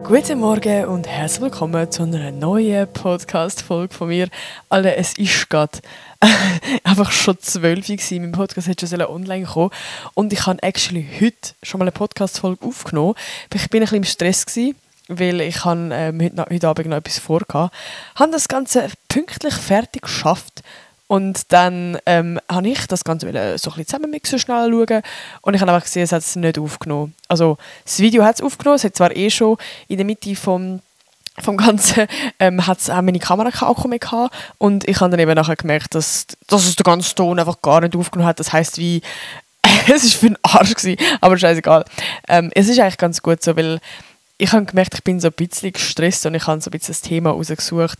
Guten Morgen und herzlich willkommen zu einer neuen Podcast-Folge von mir. Alter, es ist gerade einfach schon 12 Uhr. Mein Podcast hätte schon online kommen und ich habe actually heute schon mal eine Podcast-Folge aufgenommen. Ich bin ein bisschen im Stress gewesen, weil ich heute Abend noch etwas vorgehabt. Ich habe das Ganze pünktlich fertig geschafft. Und dann habe ich das Ganze so ein bisschen zusammenmixen, schnell schauen. Und ich habe einfach gesehen, es hat es nicht aufgenommen. Also das Video hat es aufgenommen, es hat zwar schon in der Mitte vom Ganzen hat es auch meine Kamera keinen Akku mehr gehabt. Und ich habe dann eben nachher gemerkt, dass es den ganzen Ton einfach gar nicht aufgenommen hat. Das heisst, wie es war für den Arsch gewesen, aber scheißegal. Es ist eigentlich ganz gut so, weil ich habe gemerkt, ich bin so ein bisschen gestresst und ich habe so ein bisschen das Thema rausgesucht,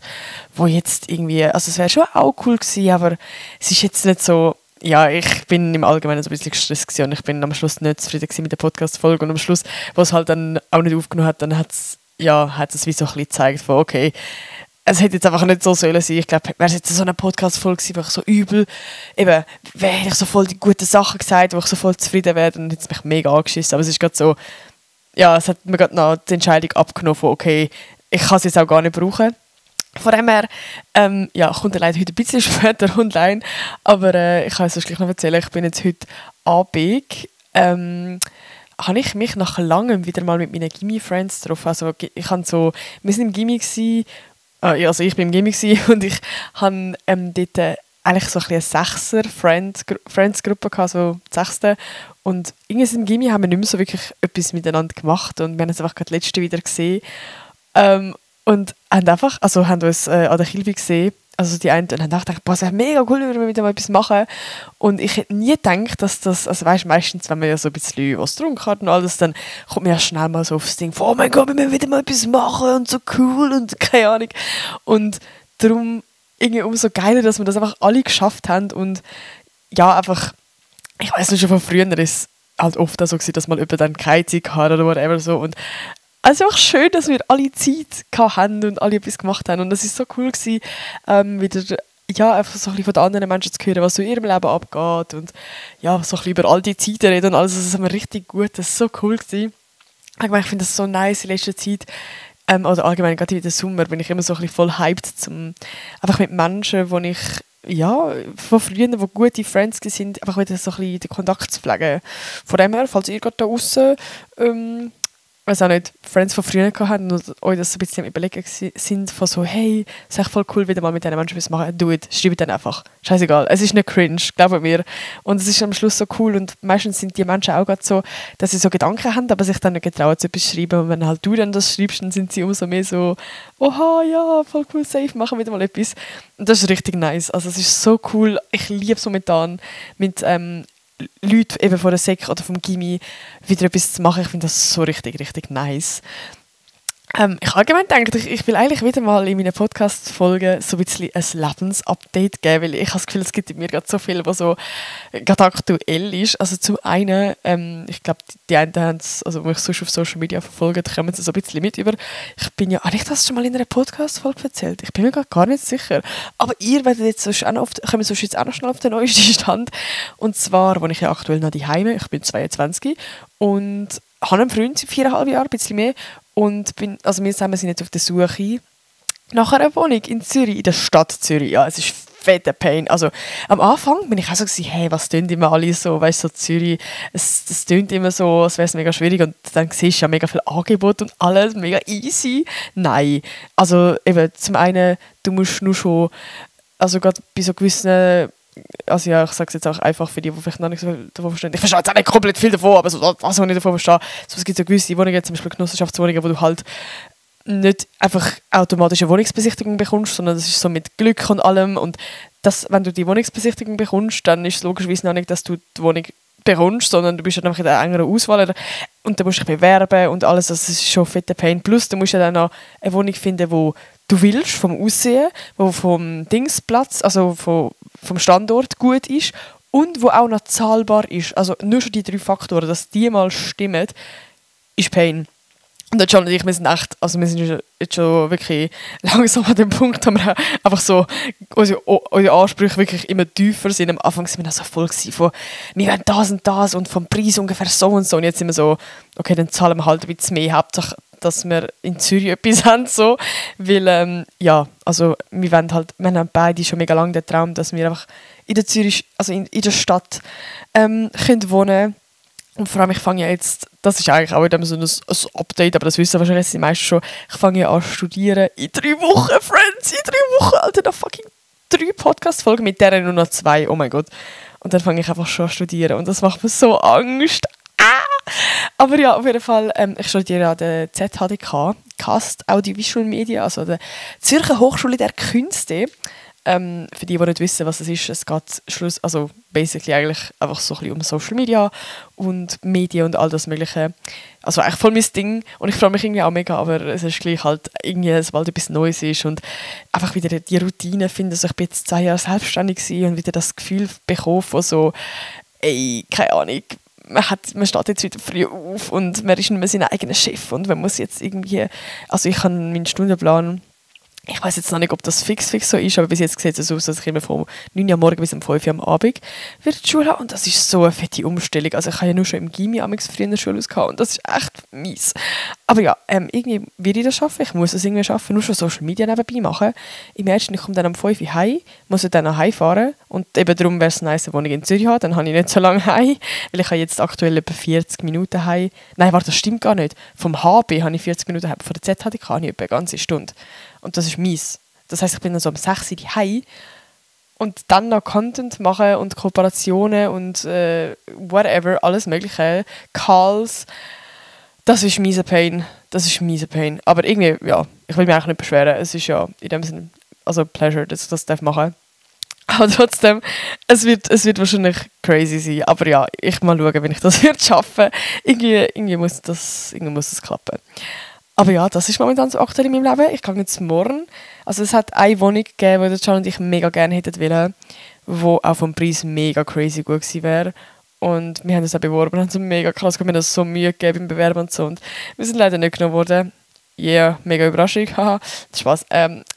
wo jetzt irgendwie, also es wäre schon auch cool gewesen, aber es ist jetzt nicht so, ja, ich bin im Allgemeinen so ein bisschen gestresst gewesen und ich bin am Schluss nicht zufrieden gewesen mit der Podcast-Folge und am Schluss, wo es halt dann auch nicht aufgenommen hat, dann hat es wie so ein bisschen gezeigt von, okay, es hätte jetzt einfach nicht so sollen sein. Ich glaube, wäre es jetzt so eine Podcast-Folge gewesen, wo ich so übel, eben, wäre ich so voll die guten Sachen gesagt, wo ich so voll zufrieden wäre, dann hätte es mich mega angeschissen, aber es ist gerade so, ja, es hat mir gerade noch die Entscheidung abgenommen von, okay, ich kann es jetzt auch gar nicht brauchen. Von dem her, kommt er leider heute ein bisschen später online, aber ich kann es euch gleich noch erzählen, ich bin jetzt heute Abend, habe ich mich nach langem wieder mal mit meinen Gimmi-Friends getroffen. Also wir sind im Gimmi gewesen, also ich bin im Gimmi gewesen und ich habe dort eigentlich so ein bisschen eine Sechser-Friends-Gruppe gehabt, so die Sechste. Und irgendwie im Gimmi haben wir nicht mehr so wirklich etwas miteinander gemacht und wir haben uns einfach gerade letzte wieder gesehen. Und haben uns an der Kilby gesehen, also die einen, und haben gedacht, boah, es wäre mega cool, wenn wir mit dem etwas machen. Und ich hätte nie gedacht, dass das, also weißt, meistens, wenn man ja so ein bisschen was getrunken hat und alles, dann kommt man ja schnell mal so aufs Ding, oh mein Gott, wir müssen wieder mal etwas machen und so cool und keine Ahnung. Und darum irgendwie umso geiler, dass wir das einfach alle geschafft haben und ja, einfach, ich weiss nicht, schon von früher ist es halt oft so gewesen, dass man über dann keine Zeit hatte oder whatever so und es ist auch schön, dass wir alle Zeit hatten und alle etwas gemacht haben und es ist so cool gewesen, wieder einfach so ein bisschen von den anderen Menschen zu hören, was so in ihrem Leben abgeht und ja, so ein bisschen über all die Zeiten reden und alles, das ist mir richtig gut, das ist so cool gewesen. Ich finde das so nice in letzter Zeit, oder allgemein, gerade in den Sommer, bin ich immer so ein bisschen voll hyped, einfach mit Menschen, wo ich, von früher, die gute Friends sind, einfach wieder so ein bisschen den Kontakt zu pflegen. Von dem her, falls ihr gerade da draussen, weiß auch nicht, Friends von früher hatten und euch das so ein bisschen am Überlegen sind, von so, hey, es ist echt voll cool, wieder mal mit diesen Menschen was machen, do it, schreibt dann einfach. Scheißegal, es ist nicht cringe, glaubt mir. Und es ist am Schluss so cool und meistens sind die Menschen auch gerade so, dass sie so Gedanken haben, aber sich dann nicht getrauen, zu etwas zu schreiben. Und wenn halt du dann das schreibst, dann sind sie umso mehr so, oha, ja, voll cool, safe, machen wieder mal etwas. Und das ist richtig nice. Also es ist so cool, ich liebe es momentan mit Leute eben von der Sek oder vom Gimmi wieder etwas zu machen. Ich finde das so richtig, richtig nice. Ich habe allgemein gedacht, ich will eigentlich wieder mal in meinen Podcast-Folgen so ein bisschen ein Lebensupdate geben, weil ich habe das Gefühl, es gibt in mir gerade so viel, was so gerade aktuell ist. Also zum einen, ich glaube, die einen haben es, also wenn ich sonst auf Social Media verfolge, da kommen sie so ein bisschen mit über. Habe ich das schon mal in einer Podcast-Folge erzählt? Ich bin mir gar nicht sicher. Aber ihr werdet jetzt kommen sonst jetzt auch noch schnell auf den neuesten Stand. Und zwar wohne ich ja aktuell noch daheim, ich bin 22 und habe einen Freund seit 4,5 Jahren, ein bisschen mehr. Und wir zusammen sind jetzt auf der Suche nach einer Wohnung in Zürich, in der Stadt Zürich. Ja, es ist fette Pain. Also am Anfang bin ich auch so gewesen, hey, was tönt immer alle so, weißt du, so Zürich, es tönt immer so, als wäre es mega schwierig und dann siehst du ja mega viel Angebot und alles, mega easy. Nein, also eben zum einen, du musst nur schon, also gerade bei so gewissen, also ja, ich sage es jetzt auch einfach für die vielleicht noch nicht so viel davon verstehen. Ich verstehe jetzt auch nicht komplett viel davon, aber so, was ich nicht davon verstehe, so, es gibt so gewisse Wohnungen, zum Beispiel Genossenschaftswohnungen, wo du halt nicht einfach automatisch eine Wohnungsbesichtigung bekommst, sondern das ist so mit Glück und allem und wenn du die Wohnungsbesichtigung bekommst, dann ist es logischerweise noch nicht, dass du die Wohnung bekommst, sondern du bist dann einfach in der engeren Auswahl und dann musst du dich bewerben und alles, das ist schon fette Pain. Plus, du musst ja dann noch eine Wohnung finden, wo du willst, vom Aussehen, wo vom Dingsplatz, also vom Standort gut ist und wo auch noch zahlbar ist. Also nur schon die 3 Faktoren, dass die mal stimmen, ist Pain. Und dann schon, wir sind jetzt schon wirklich langsam an dem Punkt, wo wir einfach so unsere Ansprüche wirklich immer tiefer sind. Am Anfang sind wir noch so voll von, wir wollen das und das und vom Preis ungefähr so und so. Und jetzt sind wir so, okay, dann zahlen wir halt ein bisschen mehr. Hauptsache, dass wir in Zürich etwas haben, so. Weil, also wir haben beide schon mega lange den Traum, dass wir einfach in der Zürich, also in der Stadt können wohnen. Und vor allem, ich fange ja jetzt, das ist eigentlich auch wieder so ein Update, aber das wissen wahrscheinlich die meisten schon, ich fange ja an zu studieren in 3 Wochen, Friends, in 3 Wochen, Alter, noch fucking 3 Podcast-Folgen, mit denen nur noch 2, oh mein Gott. Und dann fange ich einfach schon an zu studieren und das macht mir so Angst. Aber ja, auf jeden Fall, ich studiere an der ZHDK, Cast Audiovisual Media, also der Zürcher Hochschule der Künste. Für die nicht wissen, was es ist, es geht basically eigentlich einfach so ein bisschen um Social Media und Medien und all das Mögliche. Also eigentlich voll mein Ding und ich freue mich irgendwie auch mega, aber es ist gleich halt irgendwie, sobald etwas Neues ist und einfach wieder die Routine finden. Also ich bin jetzt 2 Jahre selbstständig gewesen und wieder das Gefühl bekommen von so, keine Ahnung, man steht jetzt wieder früh auf und man ist nicht mehr sein eigener Chef und man muss jetzt irgendwie, also ich habe meinen Stundenplan. Ich weiß jetzt noch nicht, ob das fix so ist, aber bis jetzt sieht es aus, dass ich immer von 9 Uhr morgens bis um 5 Uhr am Abend wieder die Schule habe. Und das ist so eine fette Umstellung. Also ich habe ja nur schon im Gymi früher in der Schule ausgehauen und das ist echt mies. Aber ja, irgendwie will ich das schaffen. Ich muss das irgendwie schaffen, nur schon Social Media nebenbei machen. Im ersten, ich komme dann um 5 Uhr heim, muss dann nach Hause fahren. Und eben darum wäre es nice, wenn ich in Zürich habe. Dann habe ich nicht so lange heim, weil ich habe jetzt aktuell etwa 40 Minuten heim. Nein, warte, das stimmt gar nicht. Vom HB habe ich 40 Minuten heim, von der ZHDK habe ich etwa eine ganze Stunde. Und das ist mies. Das heisst, ich bin dann so um 6 Uhr heim und dann noch Content machen und Kooperationen und whatever, alles mögliche, Calls. Das ist miese Pain. Aber irgendwie, ja, ich will mich eigentlich nicht beschweren. Es ist ja in dem Sinne, also Pleasure, dass ich das machen darf. Aber trotzdem, es wird wahrscheinlich crazy sein. Aber ja, ich mal schauen, wenn ich das schaffen werde. Irgendwie muss das klappen. Aber ja, das ist momentan so aktuell in meinem Leben. Ich gehe jetzt morgen. Also es hat eine Wohnung gegeben, die Can und ich mega gerne hätten wollen, die auch vom Preis mega crazy gut gewesen wäre. Und wir haben das auch beworben und haben so mega krass, wir haben uns so Mühe gegeben im Bewerben und so. Und wir sind leider nicht genommen worden. Yeah, mega Überraschung. Haha, Spaß.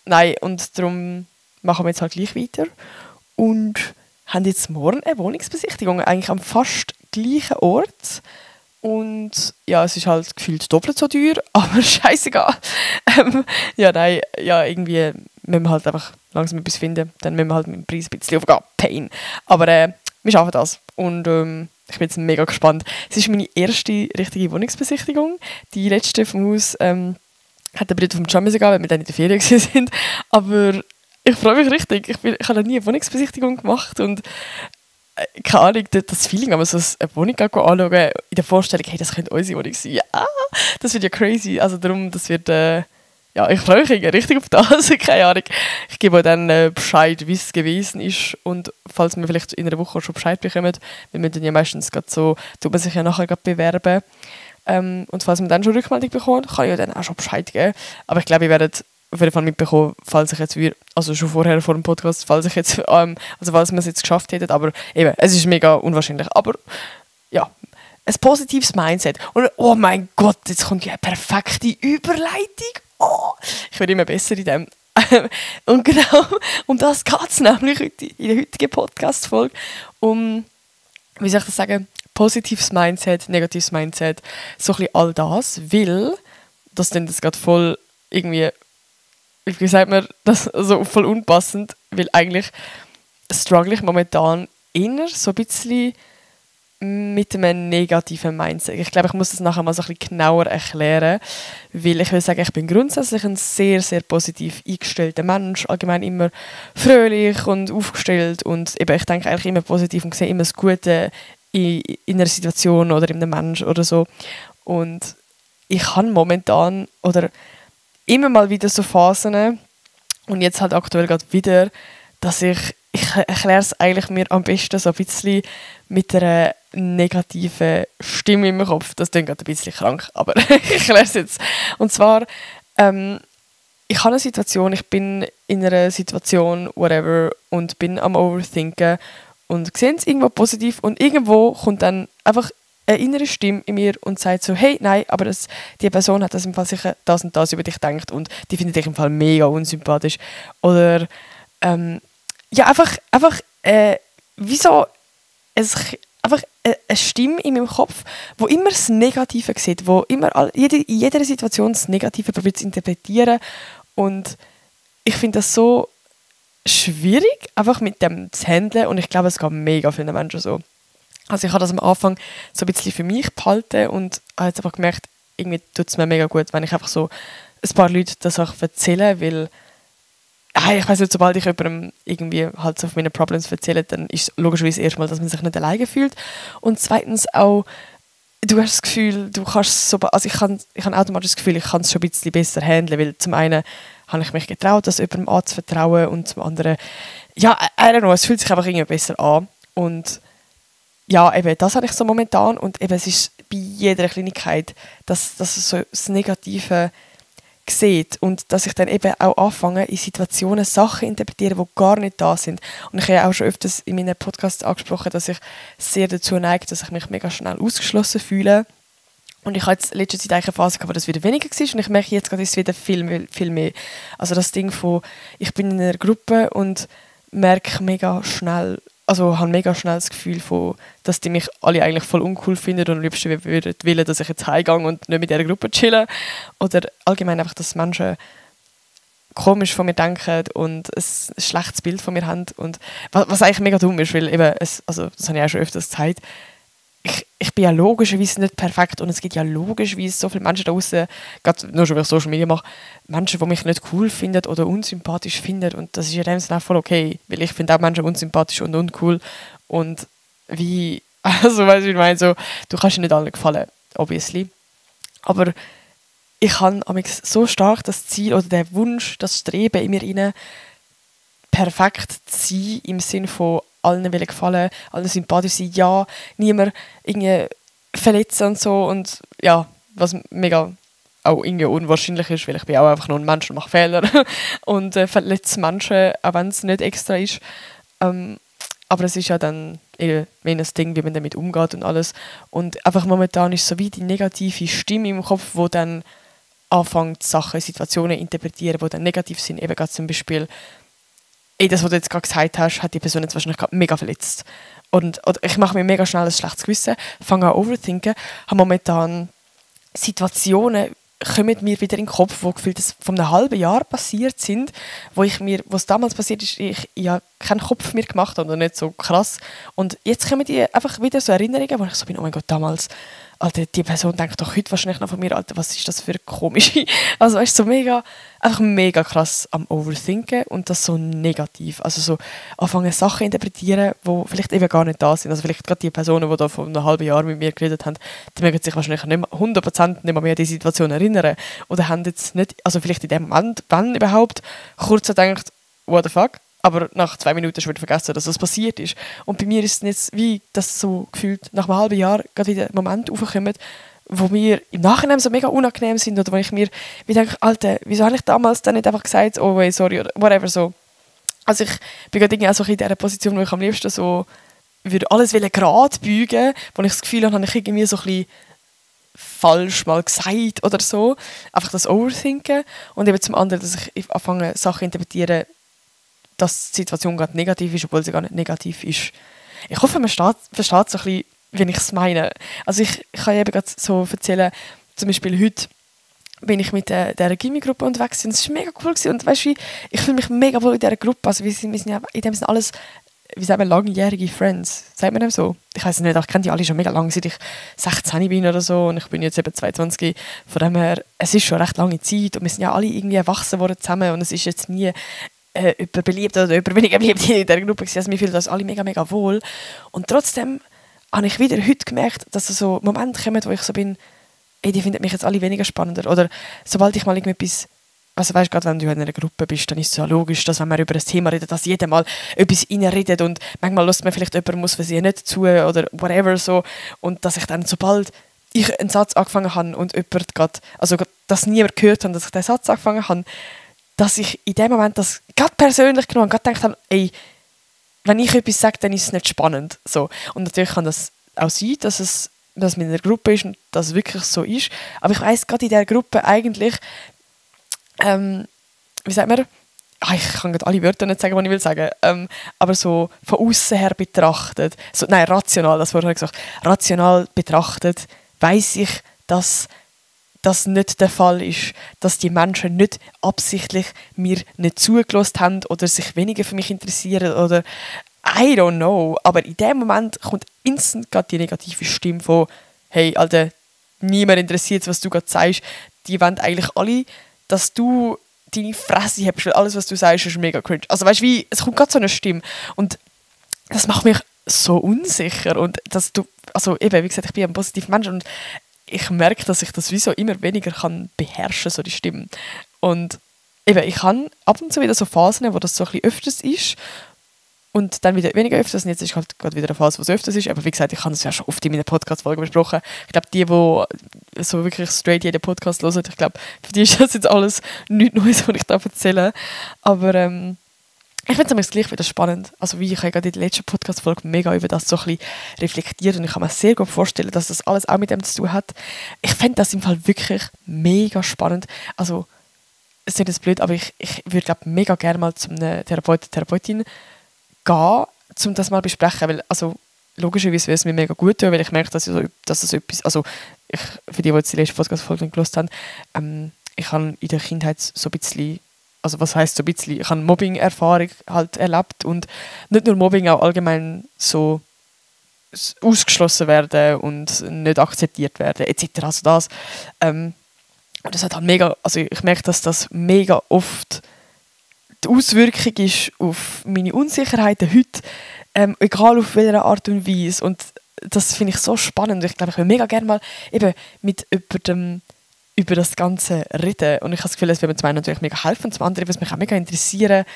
Nein, und darum machen wir jetzt halt gleich weiter. Und haben jetzt morgen eine Wohnungsbesichtigung, eigentlich am fast gleichen Ort. Und ja, es ist halt gefühlt doppelt so teuer, aber scheißegal. Irgendwie müssen wir halt einfach langsam etwas finden. Dann müssen wir halt mit dem Preis ein bisschen aufgehen. Pain. Aber wir schaffen das. Und ich bin jetzt mega gespannt. Es ist meine erste richtige Wohnungsbesichtigung. Die letzte vom Haus hat der Bruder vom Can gehen, weil wir dann in der Ferien waren. Aber ich freue mich richtig. Ich habe noch nie eine Wohnungsbesichtigung gemacht und keine Ahnung, das Feeling, aber so eine Wohnung anschauen, in der Vorstellung, hey, das könnte unsere Wohnung sein. Ja, das wird ja crazy. Also darum, das wird, ich freue mich richtig auf das. Keine Ahnung. Ich gebe euch dann Bescheid, wie es gewesen ist. Und falls wir vielleicht in einer Woche schon Bescheid bekommen, weil wir dann ja meistens gerade so, tut man sich ja nachher gerade bewerben. Und falls wir dann schon Rückmeldung bekommen, kann ich ja dann auch schon Bescheid geben. Aber ich glaube, ihr werdet auf jeden Fall mitbekommen, falls ich jetzt also schon vorher vor dem Podcast, falls wir es jetzt geschafft hätten, aber eben, es ist mega unwahrscheinlich, aber ja, ein positives Mindset und oh mein Gott, jetzt kommt ja eine perfekte Überleitung, ich werde immer besser in dem und genau, um das geht es nämlich heute, in der heutigen Podcast-Folge, wie soll ich das sagen, positives Mindset, negatives Mindset, so ein bisschen all das, weil, das klingt jetzt gerade voll irgendwie, wie sagt man, das so voll unpassend, weil eigentlich struggle ich momentan eher so ein bisschen mit einem negativen Mindset. Ich glaube, ich muss das nachher mal so ein bisschen genauer erklären, weil ich will sagen, ich bin grundsätzlich ein sehr, sehr positiv eingestellter Mensch, allgemein immer fröhlich und aufgestellt und eben, ich denke eigentlich immer positiv und sehe immer das Gute in einer Situation oder in einem Menschen oder so. Und ich habe momentan oder immer mal wieder so Phasen und jetzt halt aktuell gerade wieder, dass ich erkläre es eigentlich mir am besten so ein bisschen mit einer negativen Stimme im Kopf. Das klingt gerade ein bisschen krank, aber ich erkläre es jetzt. Und zwar, ich habe eine Situation, ich bin in einer Situation, whatever, und bin am Overthinken und sehe es irgendwo positiv und irgendwo kommt dann einfach eine innere Stimme in mir und sagt so, hey, nein, aber die Person hat das im Fall sicher das und das über dich gedacht und die findet dich im Fall mega unsympathisch. Oder einfach eine Stimme in meinem Kopf, wo immer das Negative sieht, wo immer in jeder Situation das Negative probiert zu interpretieren. Und ich finde das so schwierig, einfach mit dem zu handeln. Und ich glaube, es geht mega vielen Menschen so. Also ich habe das am Anfang so ein bisschen für mich behalten und habe jetzt einfach gemerkt, irgendwie tut es mir mega gut, wenn ich einfach so ein paar Leute das auch erzähle, weil ich weiss nicht, sobald ich jemandem irgendwie halt so auf meine Problems erzähle, dann ist es logischerweise erstmal, dass man sich nicht alleine fühlt und zweitens auch, du hast das Gefühl, du kannst so, also ich habe automatisch das Gefühl, ich kann es schon ein bisschen besser handeln, weil zum einen habe ich mich getraut, das jemandem anzuvertrauen und zum anderen, ja, I don't know, es fühlt sich einfach irgendwie besser an und ja, eben, das habe ich so momentan und eben, es ist bei jeder Kleinigkeit, dass so das Negative sieht und dass ich dann eben auch anfange, in Situationen Sachen interpretieren, die gar nicht da sind. Und ich habe ja auch schon öfters in meinen Podcasts angesprochen, dass ich sehr dazu neige, dass ich mich mega schnell ausgeschlossen fühle. Und ich habe jetzt letzte Zeit eigentlich eine Phase gehabt, wo das wieder weniger war und ich merke jetzt gerade, ist es wieder viel mehr. Also das Ding von, ich bin in einer Gruppe und merke mega schnell, also habe mega schnell das Gefühl von, dass die mich alle eigentlich voll uncool finden und am liebsten würden wollen, dass ich jetzt heimgehe und nicht mit dieser Gruppe chillen. Oder allgemein einfach, dass Menschen komisch von mir denken und ein schlechtes Bild von mir haben. Und was eigentlich mega dumm ist, weil eben, also das habe ich auch schon öfters gesagt, ich bin ja logischerweise nicht perfekt und es gibt ja logischerweise so viele Menschen da draußen, gerade nur schon, weil ich Social Media mache, Menschen, die mich nicht cool finden oder unsympathisch finden und das ist ja in dem Sinne auch voll okay, weil ich finde auch Menschen unsympathisch und uncool und wie, also weißt du, ich meine, so, du kannst dir nicht allen gefallen, obviously, aber ich habe so stark das Ziel oder den Wunsch, das Streben in mir rein, perfekt zu sein, im Sinne von allen wollen gefallen, allen sympathisch sein, ja, niemand irgendwie verletzen und so und ja, was mega auch irgendwie unwahrscheinlich ist, weil ich bin auch einfach nur ein Mensch und mache Fehler und verletze Menschen, auch wenn es nicht extra ist. Aber es ist ja dann eher ein Ding, wie man damit umgeht und alles. Und einfach momentan ist so wie die negative Stimme im Kopf, wo dann anfängt, Sachen, Situationen zu interpretieren, die dann negativ sind. Eben gerade zum Beispiel, das, was du jetzt gerade gesagt hast, hat die Person jetzt wahrscheinlich gerade mega verletzt. Oder ich mache mir mega schnell ein schlechtes Gewissen, fange an overthinken, habe momentan Situationen, kommen mir wieder in den Kopf, die gefühlt von einem halben Jahr passiert sind, was damals passiert ist, ich ja keinen Kopf mehr gemacht habe oder nicht so krass. Und jetzt kommen die einfach wieder so Erinnerungen, wo ich so bin, oh mein Gott, damals, Alter, die Person denkt doch heute wahrscheinlich noch von mir, Alter, was ist das für komisch? Also weißt du, so einfach mega krass am Overthinken und das so negativ. Also so anfangen Sachen interpretieren, die vielleicht eben gar nicht da sind. Also vielleicht gerade die Personen, die da vor einem halben Jahr mit mir geredet haben, die mögen sich wahrscheinlich nicht mehr, 100% nicht mehr an die Situation erinnern. Oder haben jetzt nicht, also vielleicht in dem Moment, wenn überhaupt, kurz gedacht, what the fuck? Aber nach 2 Minuten schon wieder vergessen, dass das passiert ist. Und bei mir ist es nicht wie das so gefühlt nach einem halben Jahr gerade wieder Momente aufkommen, wo mir im Nachhinein so mega unangenehm sind oder wo ich mir wie denke, Alter, wieso habe ich damals dann nicht einfach gesagt, oh wait, sorry oder whatever so. Also ich bin gerade irgendwie auch so in dieser Position, wo ich am liebsten so würde alles gerade beugen, wo ich das Gefühl habe ich irgendwie so ein bisschen falsch mal gesagt oder so. Einfach das Overthinken und eben zum anderen, dass ich anfange Sachen zu interpretieren, dass die Situation gerade negativ ist, obwohl sie gar nicht negativ ist. Ich hoffe, man versteht so ein bisschen, wie ich es meine. Also ich kann eben gerade so erzählen, zum Beispiel heute bin ich mit dieser Gimmi-Gruppe unterwegs und es war mega cool gewesen. Und weißt du, ich fühle mich mega wohl in dieser Gruppe. Also wir sind ja in dem Sinne alles, wie sagen wir, langjährige Friends. Sagt man dem so? Ich weiß nicht, ich kenne die alle schon mega lange, seit ich 16 bin oder so und ich bin jetzt eben 22. Von dem her, es ist schon recht lange Zeit und wir sind ja alle irgendwie erwachsen worden zusammen und es ist jetzt nie jemand beliebt oder jemand weniger beliebt in dieser Gruppe gewesen. Also wir fühlen uns alle mega, mega wohl. Und trotzdem habe ich wieder heute gemerkt, dass so Momente kommen, wo ich so bin, die finden mich jetzt alle weniger spannender. Oder sobald ich mal irgendetwas, also weißt, gerade wenn du in einer Gruppe bist, dann ist es ja logisch, dass wenn man über ein Thema redet, dass jeder mal etwas reinredet und manchmal lässt man vielleicht jemanden, muss für sie nicht zu oder whatever so. Und dass ich dann, sobald ich einen Satz angefangen habe und jemand gerade, also dass niemand gehört hat, dass ich den Satz angefangen habe, dass ich in dem Moment das gerade persönlich genommen habe, gerade gedacht habe, ey, wenn ich etwas sage, dann ist es nicht spannend. So. Und natürlich kann das auch sein, dass mit einer Gruppe ist und dass es wirklich so ist. Aber ich weiss, gerade in dieser Gruppe eigentlich, wie sagt man, ich kann gerade alle Wörter nicht sagen, die ich will sagen, aber so von außen her betrachtet, rational, das vorher gesagt, rational betrachtet, weiss ich, dass das nicht der Fall ist, dass die Menschen nicht absichtlich mir nicht zugelassen haben oder sich weniger für mich interessieren oder I don't know, aber in dem Moment kommt instant gerade die negative Stimme von «Hey, Alter, niemand interessiert, was du gerade sagst, die wollen eigentlich alle, dass du deine Fresse hast, weil alles, was du sagst, ist mega cringe.» Also weißt du, es kommt gerade so eine Stimme und das macht mich so unsicher und dass du, also eben, wie gesagt, ich bin ein positiver Mensch und ich merke, dass ich das wie so immer weniger kann beherrschen, so die Stimmen. Und eben, ich habe ab und zu wieder so Phasen, wo das so ein bisschen öfters ist und dann wieder weniger öfters. Und jetzt ist halt gerade wieder eine Phase, wo es öfters ist. Aber wie gesagt, ich habe das ja schon oft in meinen Podcast-Folgen besprochen. Ich glaube, die so wirklich straight jeden Podcast hören, ich glaube, für die ist das jetzt alles nichts Neues, was ich da erzähle. Aber ich finde es gleich wieder spannend. Also wie ich habe gerade in der letzten Podcast-Folge mega über das so ein bisschen reflektiert und ich kann mir sehr gut vorstellen, dass das alles auch mit dem zu tun hat. Ich fände das im Fall wirklich mega spannend. Also, es ist jetzt blöd, aber ich würde glaube mega gerne mal zu einer Therapeutin gehen, um das mal zu besprechen, weil also logischerweise würde es mir mega gut tun, weil ich merke, dass das etwas, also für die jetzt die letzte Podcast-Folge nicht gehört haben, ich habe in der Kindheit so ein bisschen, also was heisst so ein bisschen, ich habe Mobbing-Erfahrung halt erlebt und nicht nur Mobbing, auch allgemein so ausgeschlossen werden und nicht akzeptiert werden, etc. Also das, und das hat halt mega, also ich merke, dass das mega oft die Auswirkung ist auf meine Unsicherheiten heute, egal auf welche Art und Weise. Und das finde ich so spannend. Ich glaube, ich will mega gerne mal eben mit jemandem über das Ganze reden. Und ich habe das Gefühl, es würde mir zum einen natürlich mega helfen und zum anderen würde es mich auch mega interessieren,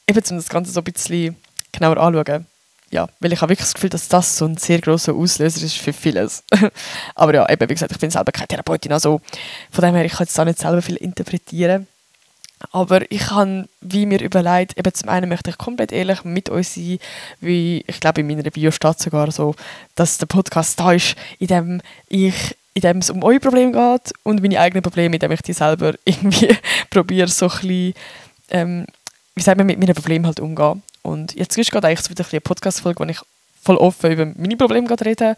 eben um das Ganze so ein bisschen genauer anzuschauen. Ja, weil ich habe wirklich das Gefühl, dass das so ein sehr grosser Auslöser ist für vieles. Aber ja, eben, wie gesagt, ich bin selber keine Therapeutin, also von dem her, ich kann jetzt auch nicht selber viel interpretieren. Aber ich habe wie mir überlegt, eben zum einen möchte ich komplett ehrlich mit euch sein, wie ich glaube in meiner Bio steht sogar so, dass der Podcast da ist, in dem es um eure Probleme geht und meine eigenen Probleme, in dem ich die selber irgendwie probiere so ein bisschen, wie sagt man, mit meinen Problemen halt umgehen. Und jetzt ist gerade eigentlich wieder eine Podcast-Folge, wo ich voll offen über meine Probleme rede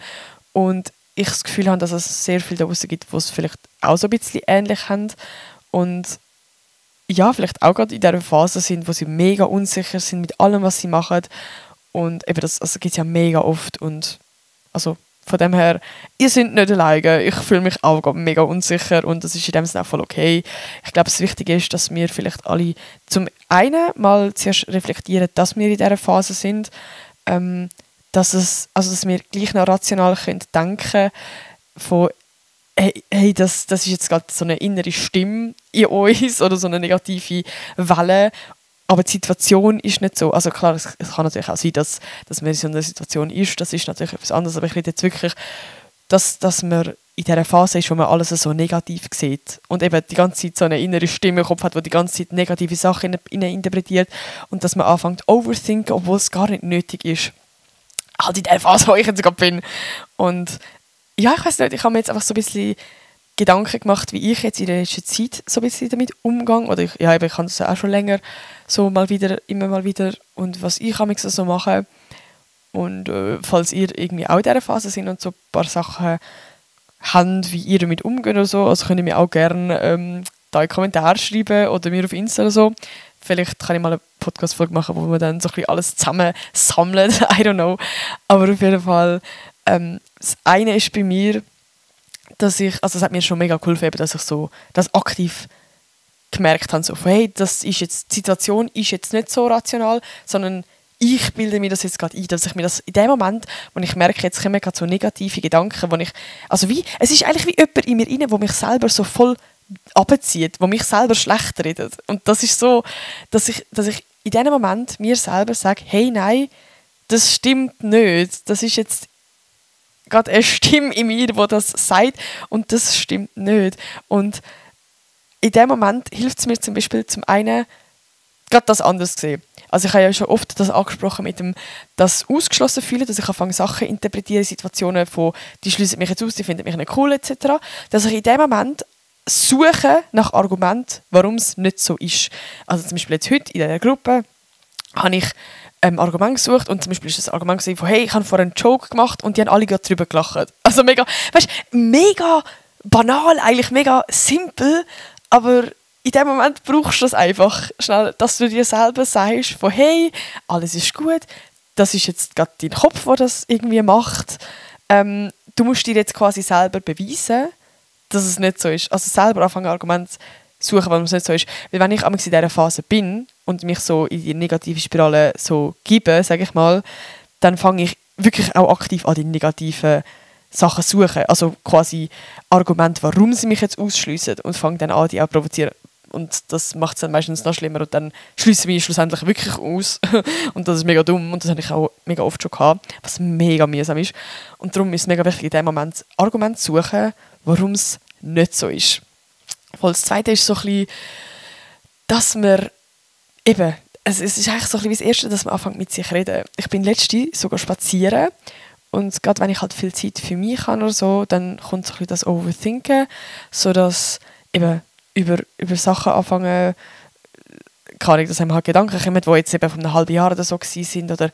und ich das Gefühl habe, dass es sehr viele da draussen gibt, die es vielleicht auch so ein bisschen ähnlich haben und ja, vielleicht auch gerade in dieser Phase sind, wo sie mega unsicher sind mit allem, was sie machen. Und eben das gibt es ja mega oft. Und also von dem her, ihr seid nicht alleine. Ich fühle mich auch mega unsicher und das ist in dem Sinne auch voll okay. Ich glaube, das Wichtige ist, dass wir vielleicht alle zum einen mal zuerst reflektieren, dass wir in dieser Phase sind, dass wir gleich noch rational denken können von hey, das ist jetzt gerade so eine innere Stimme in uns oder so eine negative Welle, aber die Situation ist nicht so. Also klar, es kann natürlich auch sein, dass man in so einer Situation ist, das ist natürlich etwas anderes, aber ich rede jetzt wirklich, dass man in dieser Phase ist, wo man alles so negativ sieht und eben die ganze Zeit so eine innere Stimme im Kopf hat, die die ganze Zeit negative Sachen interpretiert und dass man anfängt overthinken, obwohl es gar nicht nötig ist. Halt in der Phase, wo ich jetzt gerade bin. Und ja, ich weiß nicht, ich habe mir jetzt einfach so ein bisschen Gedanken gemacht, wie ich jetzt in der letzten Zeit so ein bisschen damit umgehe. Oder ich habe das auch schon länger so immer mal wieder und was ich so mache. Und falls ihr irgendwie auch in dieser Phase sind und so ein paar Sachen habt, wie ihr damit umgeht oder so, also könnt ihr mir auch gerne da in Kommentare schreiben oder mir auf Insta oder so. Vielleicht kann ich mal eine Podcast-Folge machen, wo wir dann so ein bisschen alles zusammen sammeln. I don't know. Aber auf jeden Fall, das eine ist bei mir, dass es hat mir schon mega geholfen, dass ich so das aktiv gemerkt habe, so, hey, die Situation ist jetzt nicht so rational, sondern ich bilde mir das jetzt gerade ein, dass ich mir das in dem Moment, wo ich merke, jetzt kommen gerade so negative Gedanken, es ist eigentlich wie jemand in mir rein, der mich selber so voll abzieht, wo mich selber schlecht redet. Und das ist so, dass ich in diesem Moment mir selber sage, hey, nein, das stimmt nicht. Das ist jetzt gerade eine Stimme in mir, die das sagt und das stimmt nicht. Und in dem Moment hilft es mir zum Beispiel zum einen, gerade das anders zu sehen. Also ich habe ja schon oft das angesprochen mit dem das ausgeschlossen fühlen, dass ich anfange Sachen interpretieren, Situationen von, die schließen mich jetzt aus, die finden mich nicht cool etc. Dass ich in dem Moment suchen nach Argumenten, warum es nicht so ist. Also zum Beispiel jetzt heute in dieser Gruppe habe ich Argument gesucht und zum Beispiel ist das Argument von hey, ich habe vorhin einen Joke gemacht und die haben alle gerade drüber gelacht. Also mega, weißt, mega banal, eigentlich mega simpel, aber in dem Moment brauchst du das einfach schnell, dass du dir selber sagst von hey, alles ist gut, das ist jetzt gerade dein Kopf, der das irgendwie macht. Du musst dir jetzt quasi selber beweisen, dass es nicht so ist. Also selber anfangen Argumente suchen, warum es nicht so ist. Weil wenn ich in dieser Phase bin und mich so in die negative Spirale so gebe, sage ich mal, dann fange ich wirklich auch aktiv an die negativen Sachen zu suchen. Also quasi Argumente, warum sie mich jetzt ausschliessen und fange dann an, die auch zu provozieren. Und das macht es dann meistens noch schlimmer und dann schliessen wir schlussendlich wirklich aus. Und das ist mega dumm und das habe ich auch mega oft schon gehabt, was mega mühsam ist. Und darum ist es mega wichtig, in dem Moment Argumente zu suchen, warum es nicht so ist. Weil das Zweite ist so ein bisschen, dass man eben, es ist eigentlich so ein bisschen wie das Erste, dass man anfängt mit sich zu reden. Ich bin letztens sogar spazieren und gerade wenn ich halt viel Zeit für mich habe oder so, dann kommt so ein bisschen das Overthinken, sodass eben über Sachen anfangen, keine Ahnung, dass einem halt Gedanken kommen, die jetzt eben von einem halben Jahr oder so sind oder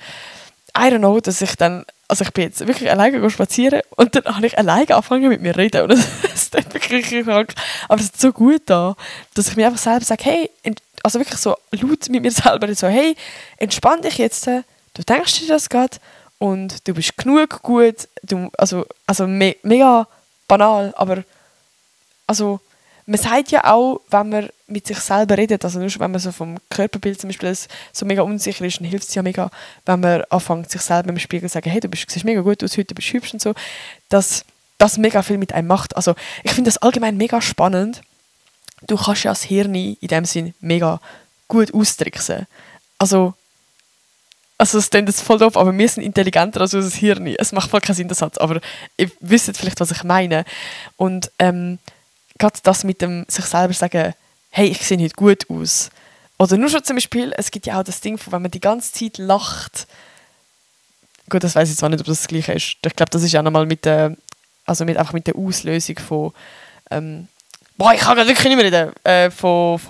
I don't know, dass ich dann, also ich bin jetzt wirklich alleine spazieren und dann habe ich alleine angefangen mit mir zu reden und das tut wirklich krank, aber es ist so gut da, dass ich mir einfach selber sage, hey, also wirklich so laut mit mir selber so, hey, entspann dich jetzt, du denkst dir das gerade und du bist genug gut, also mega banal, aber also man sagt ja auch, wenn man mit sich selber redet, also nur schon, wenn man so vom Körperbild zum Beispiel so mega unsicher ist, dann hilft es ja mega, wenn man anfängt, sich selber im Spiegel zu sagen, hey, siehst mega gut aus, heute bist du hübsch und so, dass das mega viel mit einem macht. Also ich finde das allgemein mega spannend. Du kannst ja das Hirn in dem Sinn mega gut austricksen. Also es klingt jetzt voll doof, aber wir sind intelligenter als unser Hirn. Es macht voll keinen Sinn, der Satz, aber ihr wisst vielleicht, was ich meine. Und gerade das mit dem sich selber sagen, hey, ich sehe heute gut aus. Oder nur schon zum Beispiel, es gibt ja auch das Ding, wenn man die ganze Zeit lacht. Gut, das weiß ich zwar nicht, ob das Gleiche ist. Ich glaube, das ist auch nochmal mit der Auslösung von ich kann gerade wirklich nicht mehr reden. Von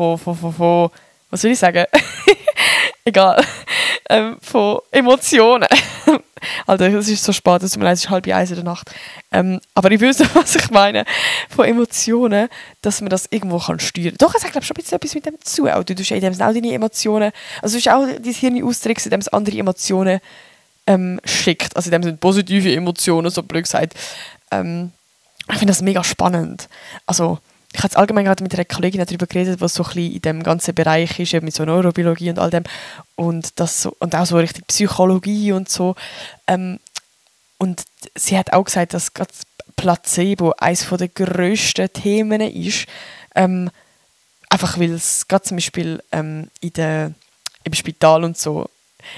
was soll ich sagen? Egal. Von Emotionen. Alter, es ist so spät, es tut mir leid, es ist 12:30 in der Nacht. Aber ich wüsste, was ich meine. Von Emotionen, dass man das irgendwo kann steuern kann. Doch, es hat, glaube ich, schon ein bisschen etwas mit dem zu. Auch du tust in dem auch deine Emotionen, also du tust auch dein Hirn austricksen, indem es andere Emotionen schickt. Also in dem sind positive Emotionen, so blöd gesagt. Ich finde das mega spannend. Also ich habe jetzt allgemein gerade mit einer Kollegin darüber geredet, was so ein bisschen in dem ganzen Bereich ist, mit so Neurobiologie und all dem. Und auch so richtig Psychologie und so. Und sie hat auch gesagt, dass gerade Placebo eines der grössten Themen ist. Einfach weil es gerade zum Beispiel im Spital und so,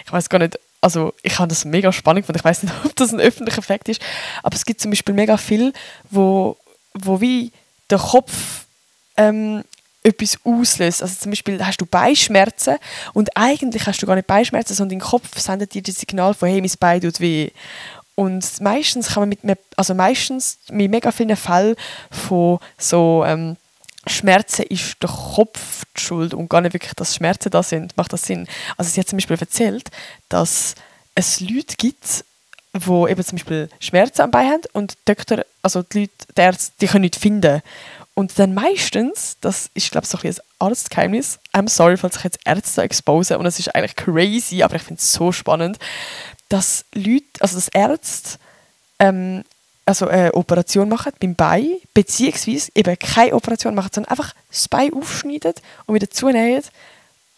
ich weiß gar nicht, also ich habe das mega spannend gefunden, ich weiß nicht, ob das ein öffentlicher Fakt ist, aber es gibt zum Beispiel mega viel, wo wie der Kopf etwas auslöst. Also zum Beispiel hast du Beinschmerzen und eigentlich hast du gar nicht Beinschmerzen, sondern dein Kopf sendet dir das Signal von «Hey, mein Bein tut weh». Und meistens kann man meistens mit mega vielen Fällen von so Schmerzen ist der Kopf die Schuld und gar nicht wirklich, dass Schmerzen da sind. Macht das Sinn? Also sie hat zum Beispiel erzählt, dass es Leute gibt, die eben zum Beispiel Schmerzen am Bein haben und die Doktor, also die Ärzte, die können nichts finden. Und dann meistens, das ist glaube ich so ein bisschen ein Arztgeheimnis, I'm sorry, falls ich jetzt Ärzte expose und es ist eigentlich crazy, aber ich finde es so spannend, dass Ärzte eine Operation machen beim Bein, beziehungsweise eben keine Operation machen, sondern einfach das Bein aufschneiden und wieder zunähen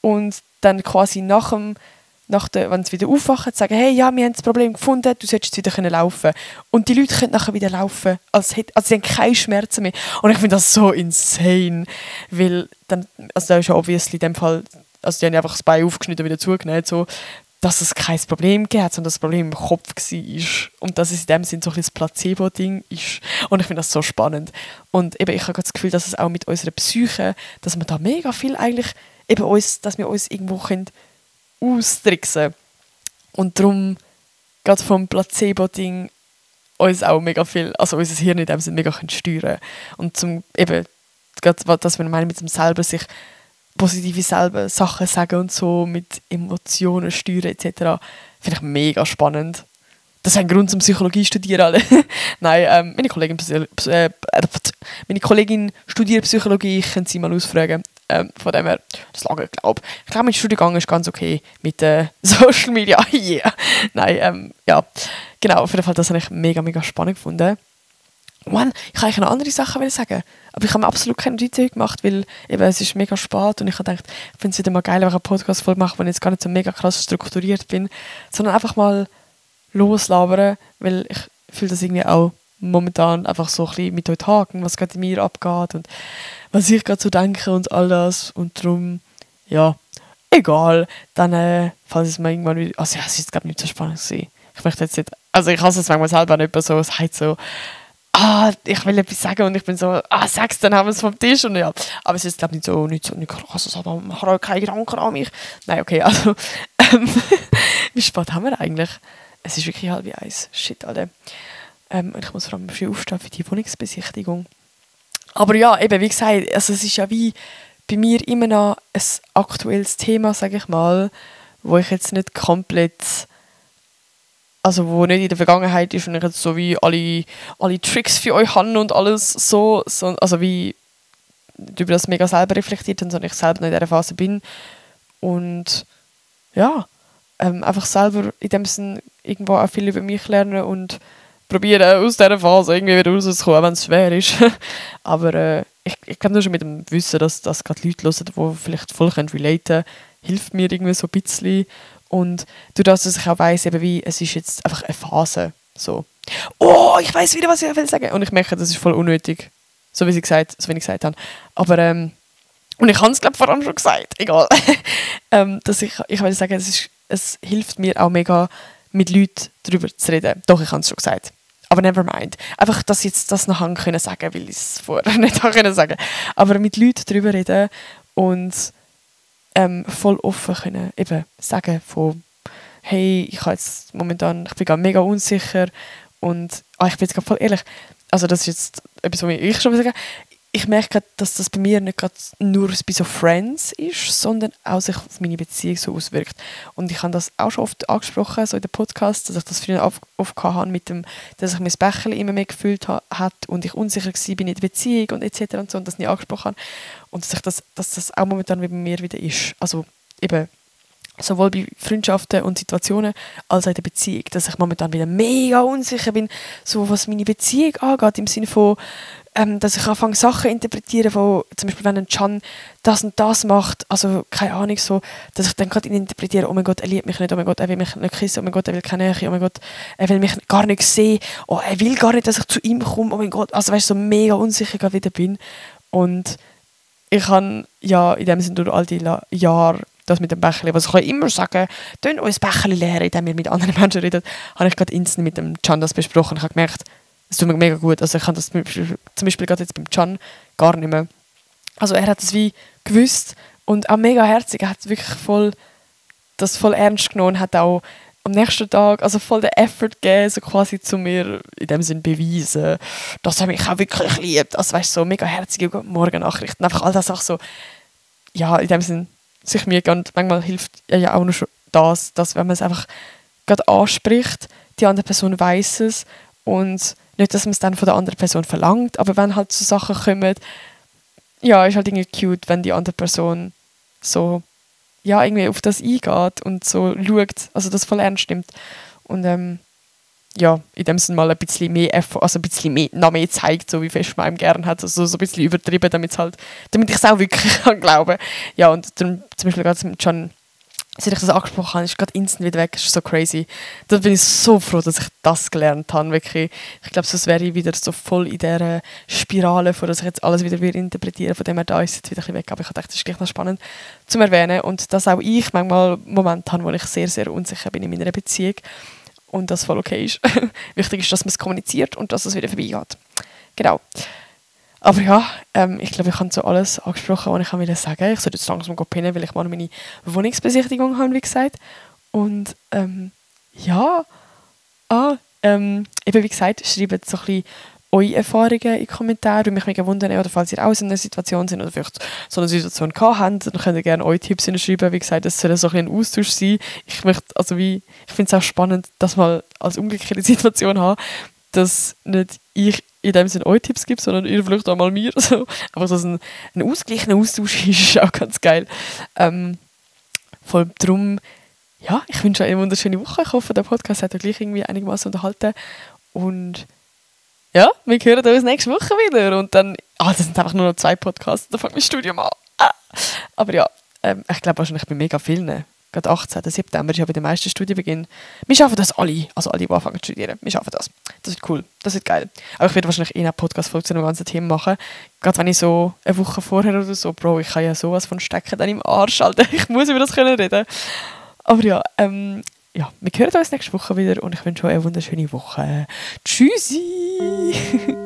und dann quasi wenn sie wieder aufwachen, sagen, hey, ja, wir haben das Problem gefunden, du solltest wieder laufen können. Und die Leute können nachher wieder laufen, also sie haben keine Schmerzen mehr. Und ich finde das so insane, weil dann, also da ist ja obviously in dem Fall, also die haben einfach das Bein aufgeschnitten und wieder zugenäht, so, dass es kein Problem gab, sondern das Problem im Kopf war. Und dass es in dem Sinn so ein bisschen das Placebo-Ding ist. Und ich finde das so spannend. Und eben, ich habe das Gefühl, dass es auch mit unserer Psyche, dass wir da mega viel eigentlich, eben dass wir uns irgendwo können austricksen. Und darum, gerade vom Placebo-Ding, uns auch mega viel, also unser Hirn in dem Sinne mega steuern. Und zum eben gerade das, wenn man mit dem selber sich positive selber Sachen sagen und so, mit Emotionen steuern etc. Finde ich mega spannend. Das ist ein Grund zum Psychologie studieren alle. Nein, meine Kollegin studiert Psychologie, ich kann sie mal ausfragen. Von dem her, das lange glaube ich. Ich glaube, mein Studiengang ist ganz okay mit Social Media. Yeah. Nein, ja. Genau, auf jeden Fall, das habe ich mega, mega spannend gefunden. Mann, ich kann eigentlich noch andere Sachen sagen, aber ich habe mir absolut keine Notizen gemacht, weil eben, es ist mega spät und ich habe gedacht, ich finde es wieder mal geil, wenn ich eine Podcast-Folge mache, wo ich jetzt gar nicht so mega krass strukturiert bin, sondern einfach mal loslabern, weil ich fühle das irgendwie auch momentan einfach so ein bisschen mit euch haken, was gerade in mir abgeht und was ich gerade so denke und all das und darum, ja, egal, dann, falls es mir irgendwann wieder, also ja, es ist glaube ich nicht so spannend gewesen. Ich möchte jetzt nicht, also ich hasse es manchmal selber nicht so, es heißt so, ich will etwas sagen und ich bin so, sag's, dann haben wir es vom Tisch und ja. Aber es ist glaube ich nicht krass, aber man hat auch keine Gedanken an mich. Nein, okay, also, wie spät haben wir eigentlich? Es ist wirklich 12:30. Shit, Alter. Ich muss vor allem früh aufstehen für die Wohnungsbesichtigung. Aber ja, eben, wie gesagt, also es ist ja wie bei mir immer noch ein aktuelles Thema, sage ich mal, wo ich jetzt nicht komplett, also wo nicht in der Vergangenheit ist und ich jetzt so wie alle Tricks für euch habe und alles so also wie über das mega selber reflektiert habe, sondern ich selber noch in dieser Phase bin. Und ja, einfach selber in dem Sinn irgendwo auch viel über mich lernen und probieren aus dieser Phase irgendwie wieder rauszukommen, wenn es schwer ist. Aber ich glaube nur schon mit dem Wissen, dass das gerade Leute hören, die vielleicht voll relaten können, hilft mir irgendwie so ein bisschen. Und durch das, dass ich auch weiss, eben wie, es ist jetzt einfach eine Phase. So. Oh, ich weiss wieder, was ich will sagen. Und ich merke, das ist voll unnötig. So wie ich gesagt habe. Aber, und ich habe es, glaube ich, vor allem schon gesagt. Egal. Dass ich will sagen, es hilft mir auch mega, mit Leuten darüber zu reden. Doch, ich habe es schon gesagt. Aber never mind. Einfach, dass ich jetzt das noch sagen können, weil ich es vorher nicht sagen konnte. Aber mit Leuten darüber reden und voll offen können eben sagen von hey, ich bin gerade mega unsicher und ich bin jetzt gerade voll ehrlich, also das ist jetzt etwas, was ich schon sagen. Ich merke gerade, dass das bei mir nicht gerade nur bei so Friends ist, sondern auch sich auf meine Beziehung so auswirkt. Und ich habe das auch schon oft angesprochen, so in den Podcasts, dass ich das früher oft hatte mit dem, dass ich mein Becherchen immer mehr gefühlt hat und ich unsicher war in der Beziehung und etc. und so und das nicht angesprochen habe. Und dass das auch momentan bei mir wieder ist. Also eben sowohl bei Freundschaften und Situationen als auch in der Beziehung, dass ich momentan wieder mega unsicher bin, so was meine Beziehung angeht, im Sinne von dass ich anfange, Sachen zu interpretieren, wo zum Beispiel, wenn ein Can das und das macht, also keine Ahnung, so, dass ich dann gerade interpretiere, oh mein Gott, er liebt mich nicht, oh mein Gott, er will mich nicht küssen, oh mein Gott, er will keine Nähe, oh mein Gott, er will mich gar nicht sehen, oh, er will gar nicht, dass ich zu ihm komme, oh mein Gott, also weißt du, so mega unsicher gerade wieder bin. Und ich habe ja in dem Sinne durch all die Jahre das mit dem Becherli, was ich kann immer sagen, tun uns Becherli leeren, indem wir mit anderen Menschen reden, habe ich gerade instant mit dem Can das besprochen. Ich habe gemerkt, es tut mir mega gut. Also ich kann das zum Beispiel gerade jetzt beim Can gar nicht mehr. Also er hat das wie gewusst und auch mega herzig. Er hat wirklich voll ernst genommen und hat auch am nächsten Tag also voll den Effort gegeben, so quasi zu mir in dem Sinn beweisen, dass er mich auch wirklich liebt. Also weißt du, so mega herzige Morgennachrichten. Einfach all das auch so, ja, in dem Sinn sich mir und manchmal hilft ja auch nur schon das, dass wenn man es einfach gerade anspricht, die andere Person weiss es und nicht, dass man es dann von der anderen Person verlangt, aber wenn halt so Sachen kommen, ja, ist halt irgendwie cute, wenn die andere Person so, ja, irgendwie auf das eingeht und so schaut, also das voll ernst nimmt. Und ja, in dem Sinne mal ein bisschen mehr Effort, also ein bisschen mehr, noch mehr zeigt, so wie fest man einem gerne hat, also so ein bisschen übertrieben, damit ich es auch wirklich kann glauben. Ja, und dann, zum Beispiel gerade mit Can, seit ich das angesprochen habe, ist gerade instant wieder weg. Das ist so crazy. Da bin ich so froh, dass ich das gelernt habe. Wirklich. Ich glaube, sonst wäre ich wieder so voll in dieser Spirale, vor dass ich jetzt alles wieder interpretieren. Von dem her, da ist jetzt wieder ein bisschen weg. Aber ich dachte, das ist gleich noch spannend zu erwähnen. Und dass auch ich manchmal Momente habe, wo ich sehr, sehr unsicher bin in meiner Beziehung. Und das voll okay ist. Wichtig ist, dass man es kommuniziert und dass es wieder vorbeigeht. Genau. Aber ja, ich glaube, ich habe so alles angesprochen, was ich sagen wollte. Ich sollte jetzt langsam pennen, weil ich mal meine Wohnungsbesichtigung habe, wie gesagt. Und ja, eben wie gesagt, schreibt so ein bisschen eure Erfahrungen in die Kommentare. Würde mich mega wundern, oder falls ihr auch in einer Situation sind oder vielleicht so eine Situation gehabt habt, dann könnt ihr gerne eure Tipps hinschreiben. Wie gesagt, es soll so ein Austausch sein. Ich finde es auch spannend, dass mal als umgekehrte Situation haben, dass nicht ich in dem Sinne euch Tipps gibt, sondern ihr vielleicht auch mal mir. So. Aber dass ein ausgeglichener Austausch ist auch ganz geil. Vor allem darum, ja, ich wünsche euch eine wunderschöne Woche. Ich hoffe, der Podcast hat euch gleich irgendwie einigermaßen unterhalten. Und ja, wir hören uns nächste Woche wieder. Und dann, das sind einfach nur noch 2 Podcasts, dann fängt mein Studium an. Aber ja, ich glaube wahrscheinlich bei mega vielen. Gerade 18. September ist ja bei den meisten Studienbeginn. Wir schaffen das alle. Also alle, die anfangen zu studieren. Wir schaffen das. Das wird cool. Das wird geil. Aber ich werde wahrscheinlich eine Podcast-Folge zu einem ganzen Thema machen. Gerade wenn ich so eine Woche vorher oder so, Bro, ich kann ja sowas von stecken dann im Arsch, Alter. Ich muss über das können reden. Aber ja, wir hören uns nächste Woche wieder und ich wünsche euch eine wunderschöne Woche. Tschüssi!